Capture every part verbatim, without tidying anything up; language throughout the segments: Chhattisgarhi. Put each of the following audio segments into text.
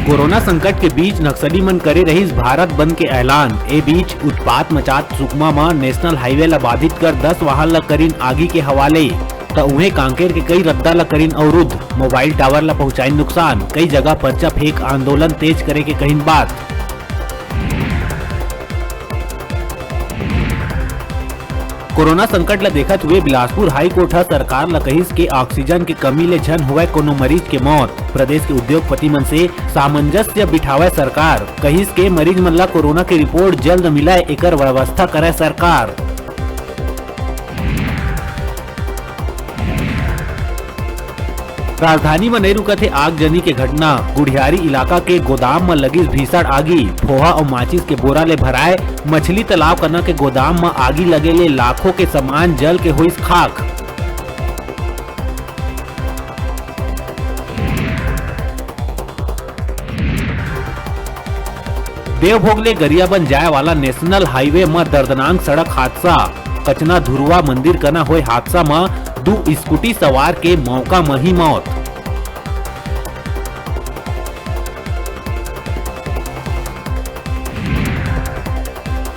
कोरोना संकट के बीच नक्सली मन करे रहिस भारत बंद के ऐलान। ए बीच उत्पात मचात सुकमा म नेशनल हाईवे ल बाधित कर दस वाहन ल करिन आगी के हवाले। त उहें कांकेर के कई रद्दा ल करिन अवरुद्ध, मोबाइल टावर ल पहुंचाइन नुकसान, कई जगह पर्चा फेंक आंदोलन तेज करे के कहिन बात। कोरोना संकट ल देखत हुए बिलासपुर हाई कोर्ट ह सरकार ल कहिस के ऑक्सीजन के कमी ले झन होवय कोनो मरीज के मौत। प्रदेश के उद्योगपति मन से सामंजस्य बिठावय सरकार, कहिस के मरीज मन ल कोरोना के रिपोर्ट जल्द मिलय, एकर व्यवस्था करय सरकार। राजधानी म नइ रुकत हे आगजनी के घटना। गुढ़ियारी इलाका के गोदाम म लगिस भीषण आगी। फोहा अउ माचिस के बोरा ले भराए मछली तालाब कना के गोदाम म आगी लगे ले लाखों के सामान जल के होइस खाक। देवभोग ले गरियाबंद जाए वाला नेशनल हाईवे म दर्दनाक सड़क हादसा। कचना धुरवा मंदिर कना होए हादसा म दू स्कूटी सवार के मौका म ही मौत।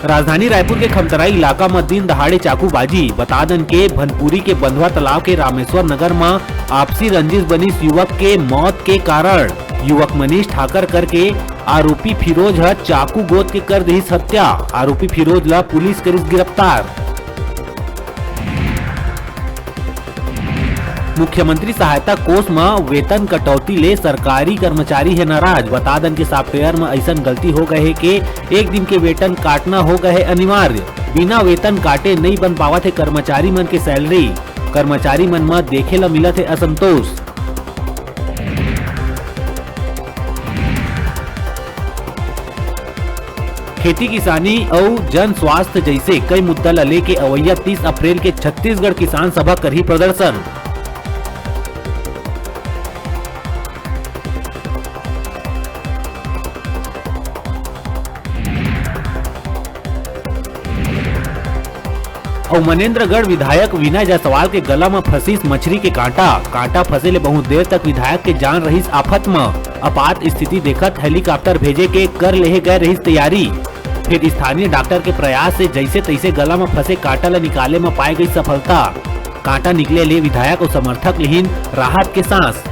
राजधानी रायपुर के खमतराई इलाका म दिन दहाड़े चाकूबाजी। बता दन के भनपुरी के बंधवा तालाब के रामेश्वर नगर म आपसी रंजिश बनिस युवक के मौत के कारण। युवक मनीष ठाकर करके आरोपी फिरोज ह चाकू गोद के कर दिस हत्या। आरोपी फिरोज ला पुलिस करिस गिरफ्तार। मुख्यमंत्री सहायता कोष म वेतन कटौती ले सरकारी कर्मचारी हे नाराज। बता दन के सॉफ्टवेयर म अइसन गलती हो गए हे के एक दिन के वेतन काटना हो गए हे अनिवार्य। बिना वेतन काटे नइ बन पावत हे कर्मचारी मन के सैलरी। कर्मचारी मन म देखे ल मिलत हे असंतोष। खेती किसानी अउ जन स्वास्थ्य जइसे कई मुद्दा ल लेके अवइया तीस अप्रैल के छत्तीसगढ़ किसान सभा करही प्रदर्शन। अउ मनेंद्रगढ़ विधायक विनय जायसवाल के गला म फंसिस मछरी के कांटा। कांटा फंसे ले बहुत देर तक विधायक के जान रहिस आफत म। आपात स्थिति देखत हेलीकॉप्टर भेजे के कर लेहे गए रहिस तैयारी। फिर स्थानीय डॉक्टर के प्रयास से जइसे तइसे गला म फंसे कांटा ल निकाले म पाए गई सफलता। कांटा निकले ले विधायक अउ समर्थक लिहिन राहत के सांस।